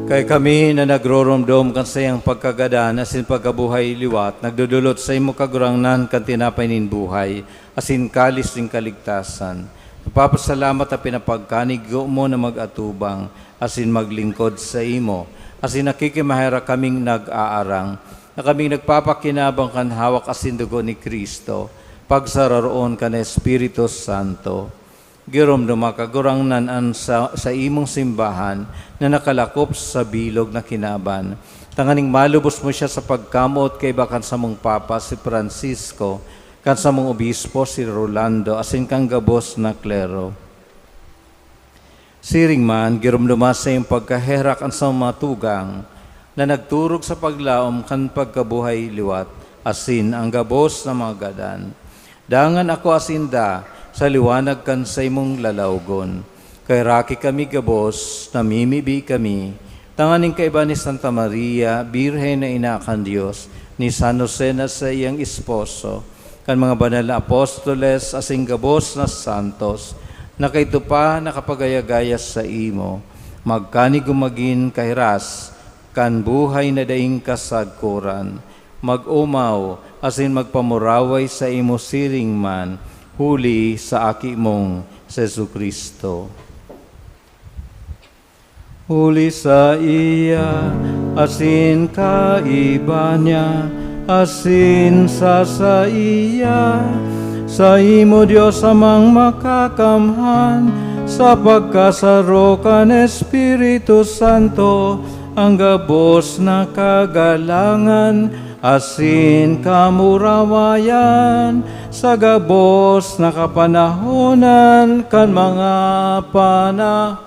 Kaya kami na nagroromdom kan saiyang pagkagadan asin pagkabuhay liwat, nagdodolot saimo, Kagurangnan, kan tinapay nin buhay asin kalis nin kaligtasan. Nagpapasalamat ta pinapagkanigo mo na mag-atubang asin maglingkod saimo, asin nakikimaherak kaming nag-aarang, na kaming nagpapakinabang kan hawak asin dugo ni Cristo, pagsararoon kan Espiritu Santo. Giromdoma, Kagurangnan, an sa, saimong simbahan na nakalakop sa bilog na kinaban, tanganing malubos mo siya sa pagkamoot kaiba kan samong Papa, si Francisco, kan samong Obispo, si Rolando, asin kan gabos na klero. Siring man, giromdoma sa iyong pagkaherak an samong mga tugang na nagturog sa paglaom kan pagkabuhay liwat, asin an gabos na mga gadan. Dangan akoa sinda sa liwanag kan saimong lalawgon. Kaheraki kami gabos, namimibi kami, tanganing kaiba ni Santa Maria, Birhen na Ina kan Dios, ni San Jose na saiyang esposo, kan mga banal na apostoles asin gabos na santos, na kaidto pa nakapagaya-gaya saimo, magkanigo magin kahiras kan buhay na daing kasagkoran, mag-omaw asin magpamuraway saimo siring man, huli sa Aki mong si Jesu-Cristo. Huli saiya, asin kaiba niya, asin sa saiya, saimo, Dios Amang Makakamhan, sa pagkasaro kan Espiritu Santo, ang gabos na kagalangan asin kamurawayan sa gabos na kapanahonan kan mga panahon.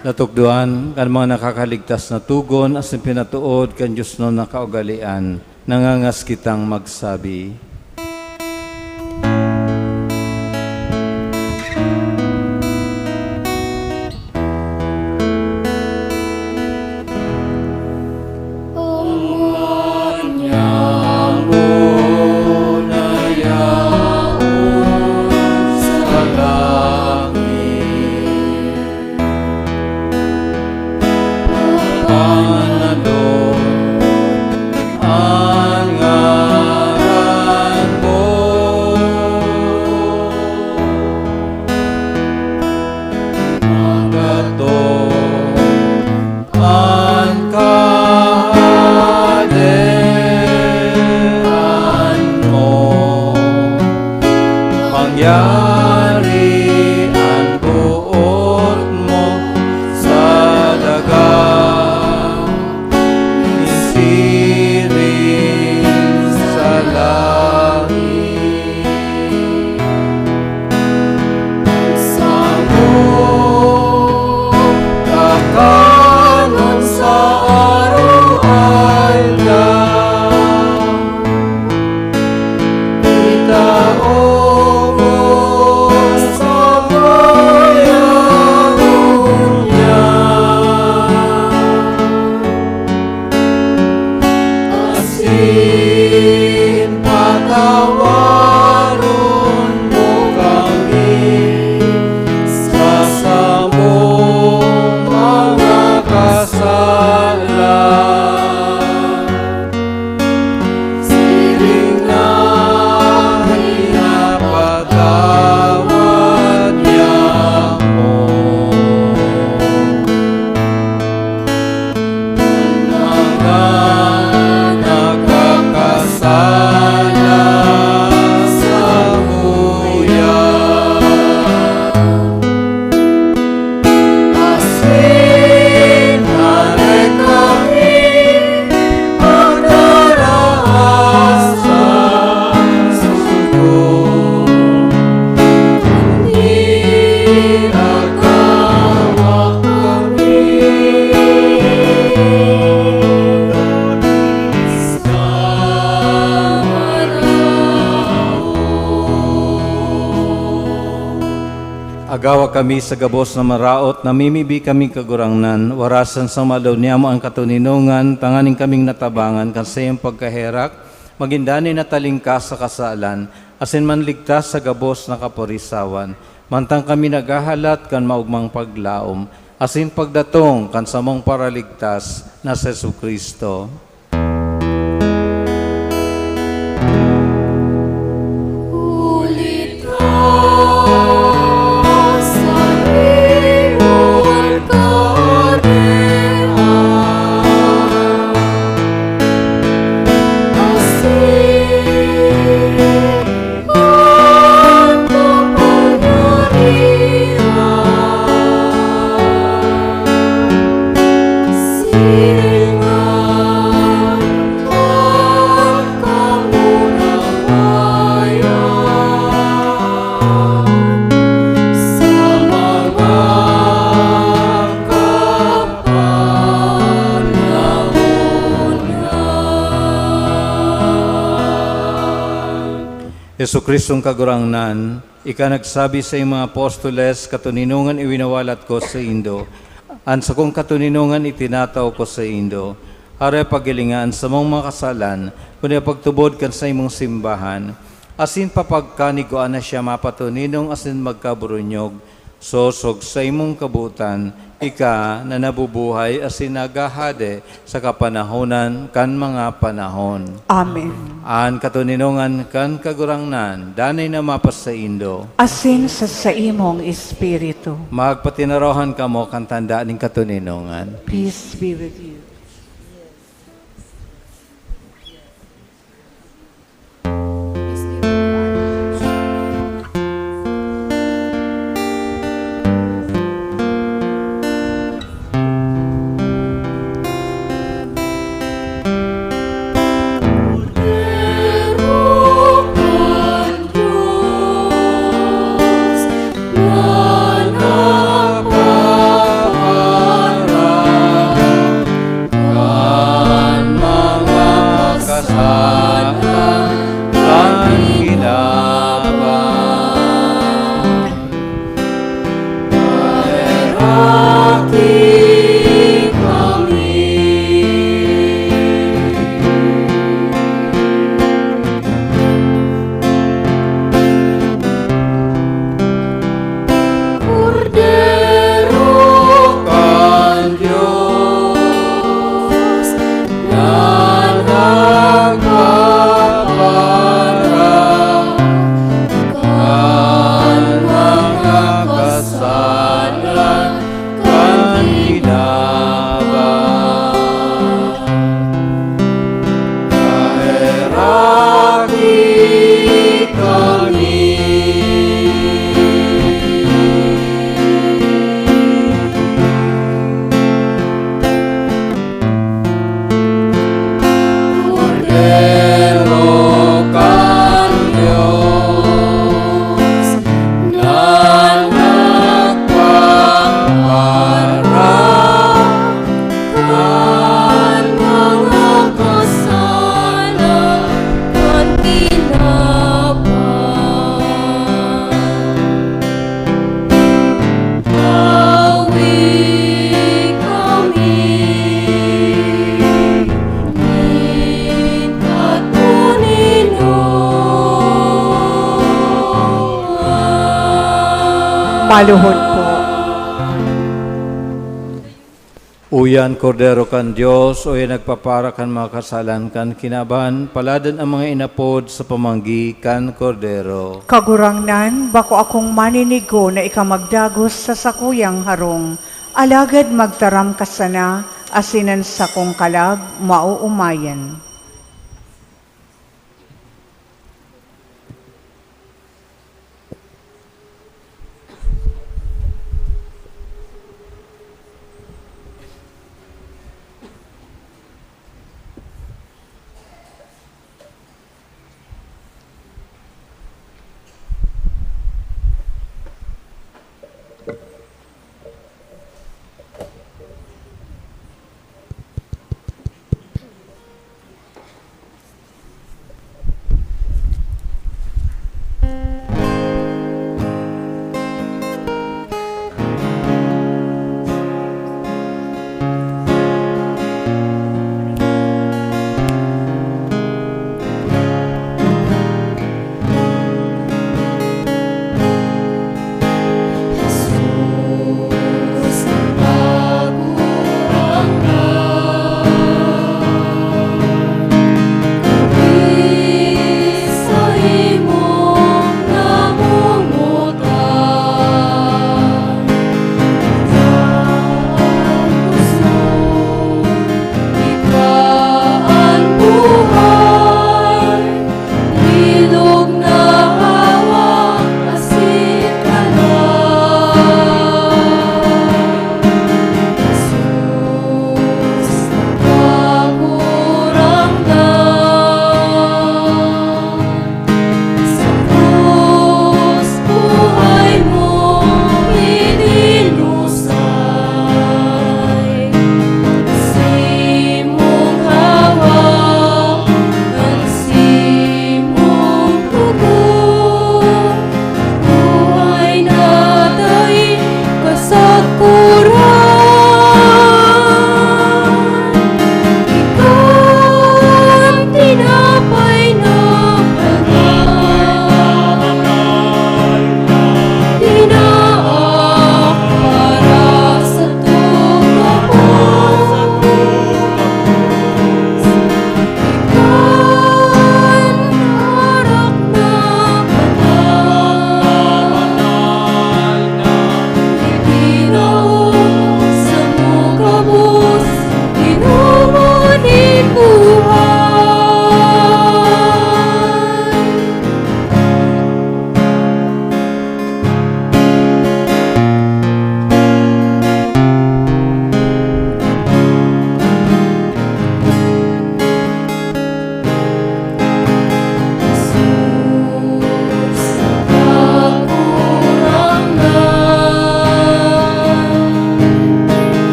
Natukdoan kan mga nakakaligtas na togon asin pinatood kan diosnon na kaugalean, nangangas kitang magsabi. Agawa kami sa gabos na maraot, namimibi kami, Kagurangnan, warasan sa malo niyamo an katoninongan, tanganing kaming natabangan kan saiyang pagkaherak, magin danay na talingkas sa kasalan, asin manligtas sa gabos na kaporisawan, mantang kami naghahalat kan maogmang paglaom, asin pagdatong kan samong Paraligtas na si Jesu-Cristo. Jesu-Cristong Kagurangnan, ika nagsabi sa iyong mga apostoles, "Katoninongan iwinawalat ko saindo, an sakong katoninongan itinatao ko saindo." Aroy, paghilinga an samong mga kasalan, kundi pagtubod kan saimong simbahan, asin papagkanigwaan na siya mapatoninong asin magkaburunyog, sosog sa imong kabotan, ika na nabubuhay asin naghahade sa kapanahonan kan mga panahon. Amen. An katoninongan kan Kagurangnan, danay na mapasaindo. Asin sa saimong espiritu. Magpatinarohan kamo kan tanda nin katoninongan. Peace be with you. Kan mga kasalan kan kinaban. Paheraki kami. Kordero kan Dios, na nagpapara kan mga kasalan kan kinaban. Paheraki kami. Kordero kan Dios, na nagpapara kan mga kasalan kan kinaban. Tawi kami nin katoninongan. Paluhod po. Uya an Kordero kan Dios, uya nagpapara kan mga kasalan kan kinaban, paladan ang mga inapod sa pamanggi kan Kordero. Kagurangnan, bako akong maninigo na ika magdagos sa sakuyang harong, alagad magtaram ka sana, asin an sakong kalag maoomayan.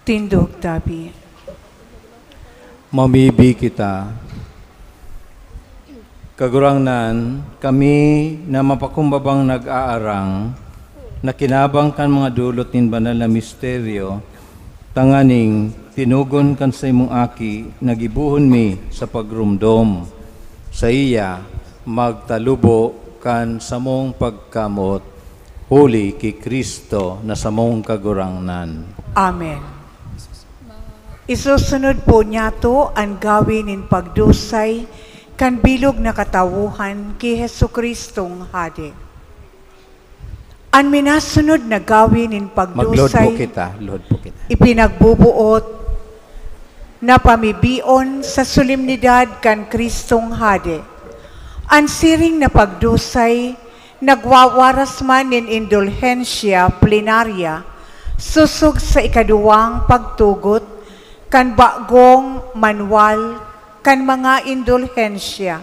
Tindog tabi. Mamibi kita. Kagurangnan, kami na mapakumbabang nag-aarang, nakinabang kan mga dulot nin banal na misteryo, tanganing tinugon kan saimong Aki na gibohon mi sa pagromdom. Saiya, magtalubo kan samong pagkamot, huli ki Cristo na samong Kagurangnan. Amen. Isusunod po niyato an gawi nin pagdusay kan bilog na katawohan ki Jesu-Cristong Hade. An minasunod na gawi nin Mag-Lord po pagdusay kita, Lord po kita. ipinagbubuot na pamibion sa solemnidad kan Cristong Hade. An siring na pagdusay nagwawaras man nin indulhensya plenarya sosog sa ikaduwang pagtugot kan bagong manwal kan mga indulhensya.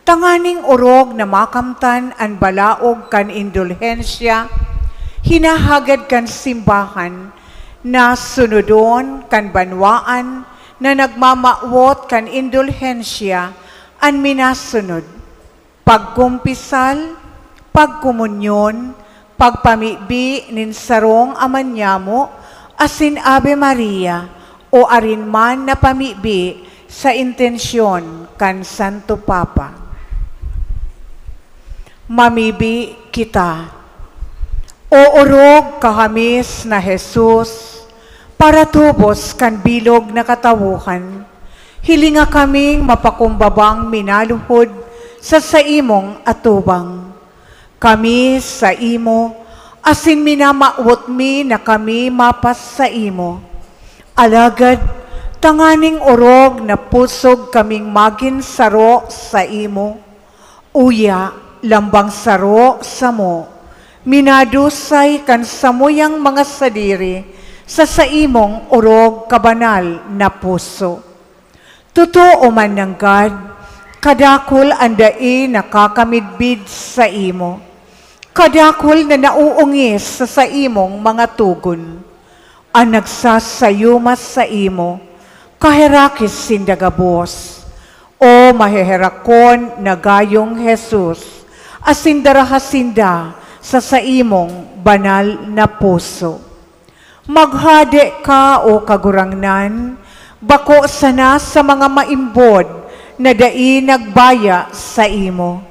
Tanganing orog na makamtan an balaog kan indulhensya, hinahagad kan simbahan na sunodon kan banwaan na nagmamawot kan indulhensya an minasunod: pagkumpisal, pagkomunyon, pagpamibi nin sarong Ama Niamo asin Ave Maria o arin man na pamibi sa intensyon kan Santo Papa. Mamibi kita. O orog kahamis na Jesus, paratubos kan bilog na katawohan, hilinga kaming mapakumbabang minaluhod sa saimong atubang. Kami saimo, asin minamawot mi na kami mapasaimo. Alagad, tanganing orog na pusog kaming magin saro saimo, uya, lambang saro samo, minadusay kan samuyang mga sadiri sa saimong orog kabanal na puso. Totoo man nanggad, kadakul an dai nakakamidbid saimo, kadakul na nauungis sa saimong mga togon. An nagsasayuma saimo, kaherakis sinda gabos. O maheherakon na gayong Jesus, asin daraha sinda sa saimong banal na puso. Maghade ka, o Kagurangnan, bako sana sa mga maimbod na dai nagbaya saimo,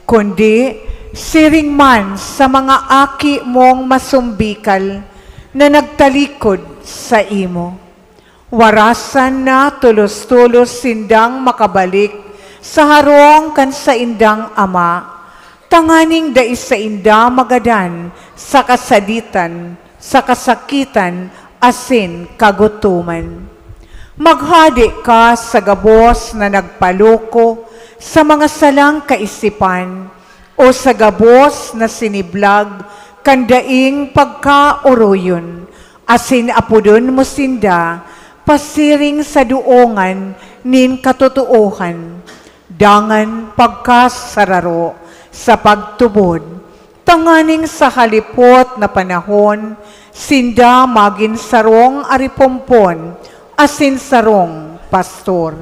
kundi siring man sa mga aki mong masumbikal na nagtalikod saimo. Warasan na tolos-tolos sindang makabalik sa harong kan saindang Ama, tanganing dai sainda magadan sa kasaditan, sa kasakitan, asin kagutoman. Maghade ka sa gabos na nagpaloko sa mga salang kaisipan, o sa gabos na siniblag kan daing pagkaoroyon, asin apodon mo sinda pasiring sa doongan nin katotoohan, dangan pagkasararo sa pagtubod, tanganing sa halipot na panahon, sinda magin sarong aripompon asin sarong pastor.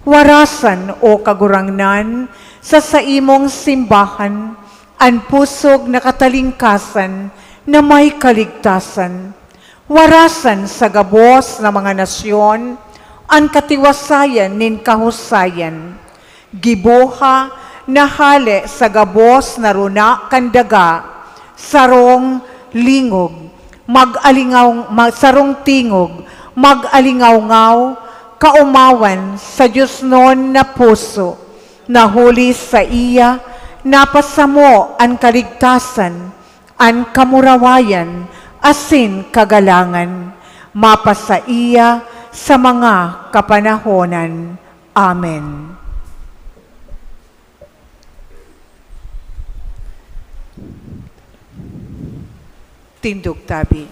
Warasan, o Kagurangnan, sa saimong simbahan, an pusog na katalingkasan na may kaligtasan. Warasan sa gabos na mga nasyon an katiwasayan nin kahusayan. Giboha na hale sa gabos na runa kan daga, sarong lingog, mag-alingaw-, ma-, sarong tingog, mag-alingawngaw, kaomawan sa diosnon na puso, na huli saiya napasamo an kaligtasan, an kamurawayan, asin kagalangan. Mapasaiya sa mga kapanahonan. Amen. Tindog tabi.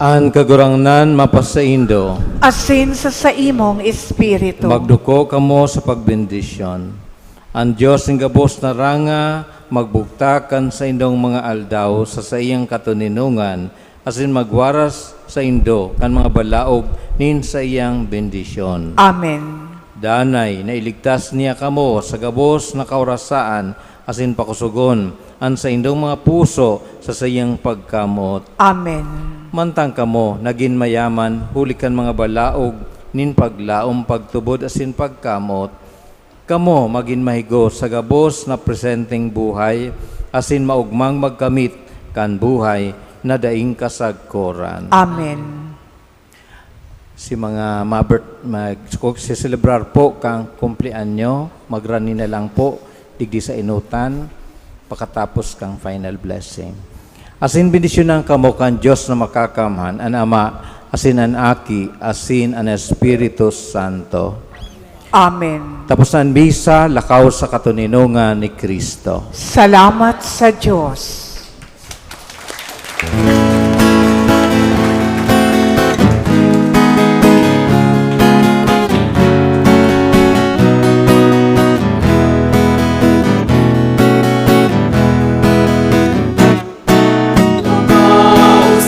An Kagurangnan mapasaindo. Asin sa saimong espiritu. Magduko kamo sa pagbendisyon. An Dios nin gabos na ranga magbugtak kan saindong mga aldaw sa saiyang katoninongan, asin magwaras saindo kan mga balaog nin saiyang bendisyon. Amen. Danay na iligtas niya kamo sa gabos na kaorasaan asin pakosogon an saindong mga puso sa saiyang pagkamoot. Amen. Mantang kamo nagin mayaman huli kan mga balaog nin paglaom, pagtubod asin pagkamoot, kamo magin mahigos sa gabos na presenteng buhay asin maogmang magkamit kan buhay na daing kasagkoran. Amen. Si mga mabert-, mag-, selebrasyon po kan kumpleanyo, magrani na lang po digdi sa enotan, pakatapos kan final blessing. Asin bendisyonan kamo kan Dios na Makakamhan, an Ama, asin an Aki, asin an Espiritu Santo. Amen. Tapos na an misa, lakaw sa katoninongan ni Cristo. Salamat sa Dios.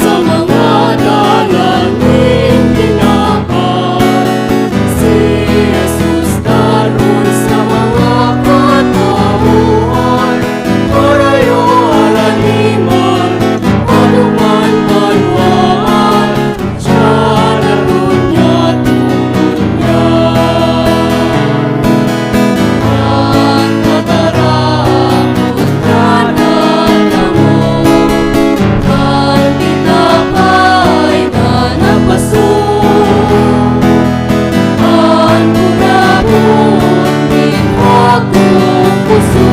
Sa mga dalan nin tinawan, si Jesus taron sa mga katawhan. Parayo araniman, anuman banwaan, siya taron niya, tugon niya. An katarapot na nadamo, kan tinapay na nagbaso, an kurapot nin bagong puso,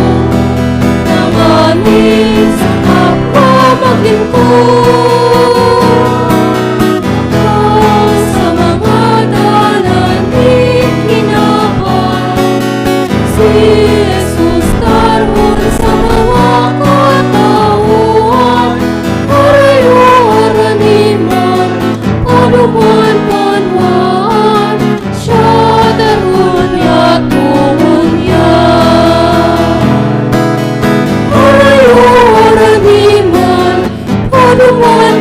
tanganing sa kapwa maglingkod. Sa mga dalan nin tinawan, si Jesus taron sa mga katawhan. Parayo araniman, anuman banwaan, siya taron niya, tugon niya. Parayo araniman, anuman